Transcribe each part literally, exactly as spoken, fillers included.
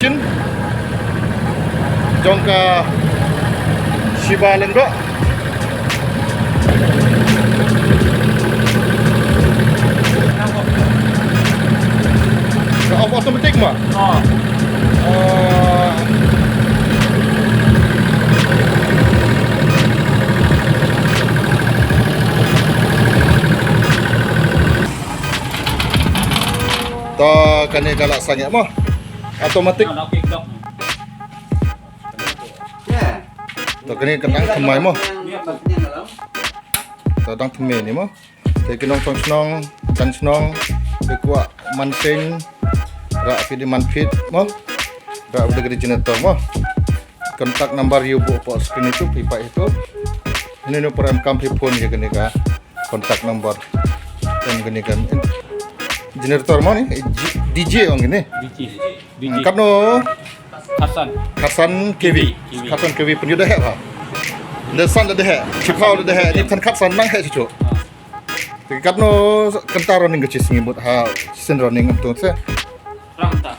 Jong ka Shiba Lyngdoh. Ka off automatic mo? Oh. To kane ka la sangeh mo. Automatic. To kane ka dang thymmai mo. To dang thymmai ni mo. Te ki nongchong chnong, jan chnong, te kwah man seng, rah phi di man phi mo. Rah phi di generator mo. Contact number ïoh buh pok screen itu, phi pah itu. Ini ni por em kam phi phone ïa kane ka contact number. Em kane ka generator mo ni, D J ong kane. D J. Katno? Khatsan. Khatsan K V. K V. Khatsan K V pynïoh da heh ba. Da san da heh. Chiphaw da heh. Ni than khatsan nang heh chuchu. Te katno kynta running ka chisngi mut ha chisien running em tu se. Phra kynta.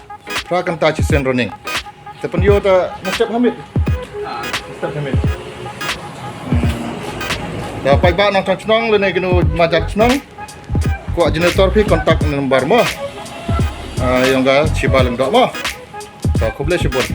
Phra kynta chisien running. Te pynïoh ta na step hamit. Step hamit. Da paidbah nongchong chnong lane kino majat chnong. Kwah generator phi contact number mo. Ïong ka Shiba Lyngdoh mo. To khublei shibun.